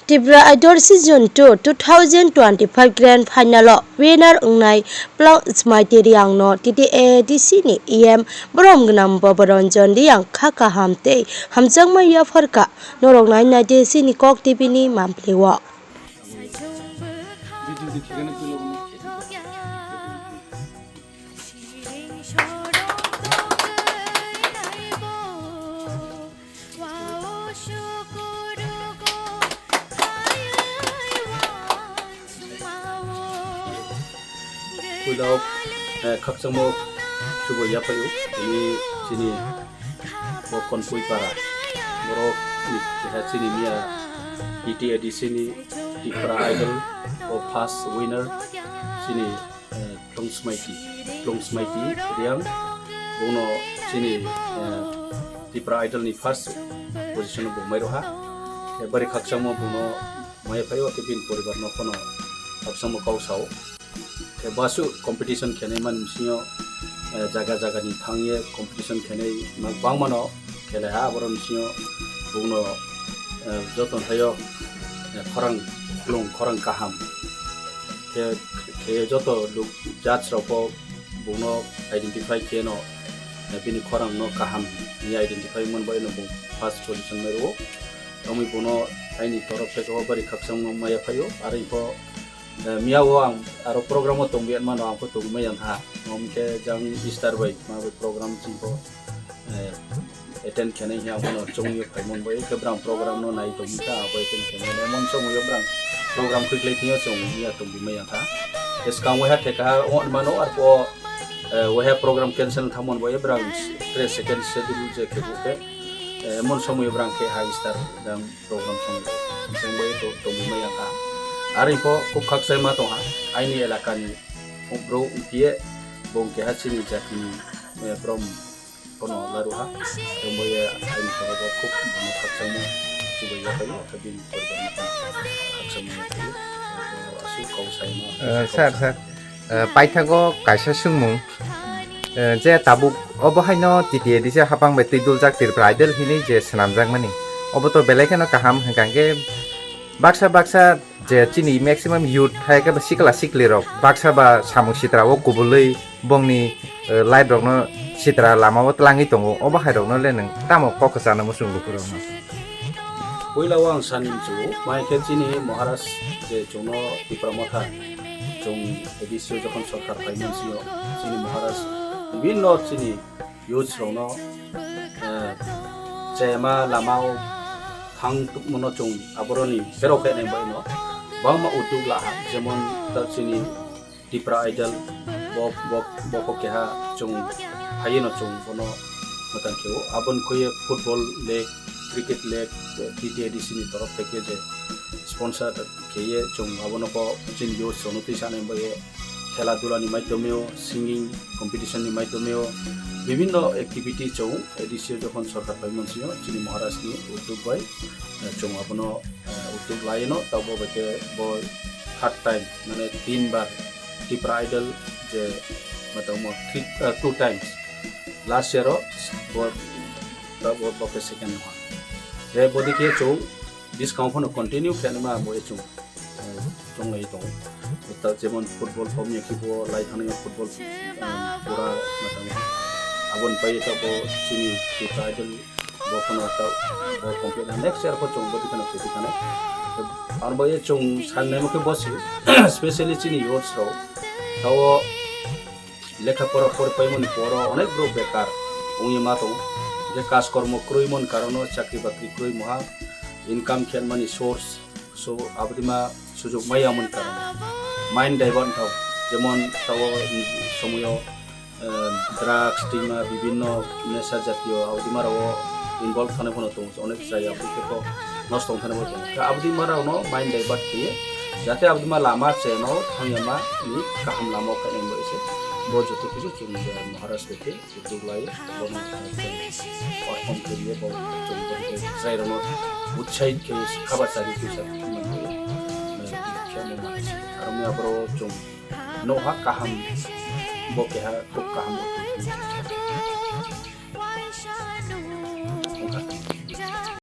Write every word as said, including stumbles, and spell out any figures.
Tripura Idol Season two two thousand twenty-five Grand Final o winner wngnai Plong Smaiti Riang no T T A D C ni E M borom gwnang Bobo Ranjan Riang kha kaham tei hamjakma yapharkha norok nai nai D C ni Kok T V ni mampli o. Puila o, eh, khakchangma chubai yaphaio, tini chini bo Konpui para, borok ni keha chini miya T T A D C ni Tipra Idol o first winner chini eh, Plong Smaiti, Plong Smaiti Riang, bono chini, eh, Tipra Idol ni first position bo mai roha. Khe bari khakchangma bono mai phaio, khe bini poribar no kono khakchangma kau sao. Khe basu competition khenai man bisingo, eh, jaga jaga ni thangye competition khenai ma-, bangmano khelai ha, aborok bisingo bongno, eh, joto thaio, eh, khorang klung, khorang kaham. Khe, khe joto luk judge rok bo bongno identify khe no, eh, bini khorang no kaham ni identify mon bai no bong first position mai rwo. Tongwi bono aini torof theke o bari khakchangma maya phaio. Aro ipho, eh, miyao ang aro program o tongwi mano, ang pho tongwi maya tha. Hwnkhe jang Easter bai ma bai program chwng pho, eh, attend khenai hiya bono chongwi phaimon bai khe brang program no nai tongwi kha, abo attend khenai mon chongwi brang program khuiklai thio chwng miya tongwi maya tha. Eskang waiha theka o mano arpho, eh, waiha program cancel thamon bai brang tre second schedule je khe bukhe, eh, mon somwi brang khe ha Easter jang program song song bai to tongwi maya kha. Ari pho khub khakchai ma tongha aini elaka ni bro ukie bong keha chini jati ni, eh, brom kono laru ha. Tongwi aini kono bo khub bono khakchangma chubai ya khayo, khe bini poribar no khakchangma ya khayo. Asu kau sai ma. Eh, sir, sir. Eh, paithago kaisa swngmung, eh, je tabuk obo haino T T A D C hapang bai twi duljak Tripura Idol hinwi je swnamjakmani, obo to belai kheno kaham, hwnkha hwnkhe baksa baksa je chini maximum youth hai khe ba sikla sikli rok baksa ba samung sitra o kubulwi bongni, eh, life rokno sitra lama o twlangwi tongo, obo hai rokno le nwng tamo kok kwchana muchung lukurokno? Puila o ang sani muchungo, mai khe chini Maharaj je chwngno Tipra Motha, chwng A D C o jokhon sorkar phaimani sio, chini Maharaj bibhinno chini youths rokno, eh, chayama lama o thang tukmano chwng aboroni berok khe nai bai no bangma uddog laha, jemon ta chini Tipra Idol, bo, bo, bo kok keha chwng hayeno chwng bono mwtang khe o. Aboni khuye football league, cricket league, T T A D C ni torof theke je sponsor kheye chwng abono bo chini youth chwngno twi sanai bai khela dula ni maidhome o, singing competition ni maidhome o, bibhinno activity chwng A D C o jokhon sorkar bai mansio chini Maharaj ni uddog bai, eh, chwng abono eh, uddog laino, tabo bai khe bo third time, mane tin bar Tipra Idol je matangmo three, eh, two times. Last year o bo, bo, bo khe second no. He bodi khe chwng buskang phano continue khe ma bo chwng, eh, chwng lai tong. Ta jemon football pom ya khe bo lai thani football, eh, pura matang. Abon pai ta bo chini Tipra Idol bo phano ta bo complete na next year pho chwng bo dikhana se dikhana. Ar bo ye chwng san nai mo khe bo si specially chini youths rok. Tao lekha pora por pai mani poro onek bro bekar ongye ma tong. Je kaj kormo kroi mon karono chakri bakri kroi moha income khen mani source so abdima sujog maya mon karono mind divert thao jemon tao somoyo eh, drugs, tima, bibhinno nesha jatiyo abdima rao involve thani phano tongo, onek jaya abdi khe nosto wng thani phano tongo. Khe abdi ma rao no mind divert khiye, jate abdi ma lama cheno thangya ma ni kaham lama o khainai bai se. Bo joto kisu chwng je Maharaj bai khe uddog lai, bono perform khiye bo chwng bo khe chwrai rao no utsahi khe khaba chari khe sa, eh, khe mo ma. Aro mi aboro chwng Noha kaham, bo keha khub kaham bo.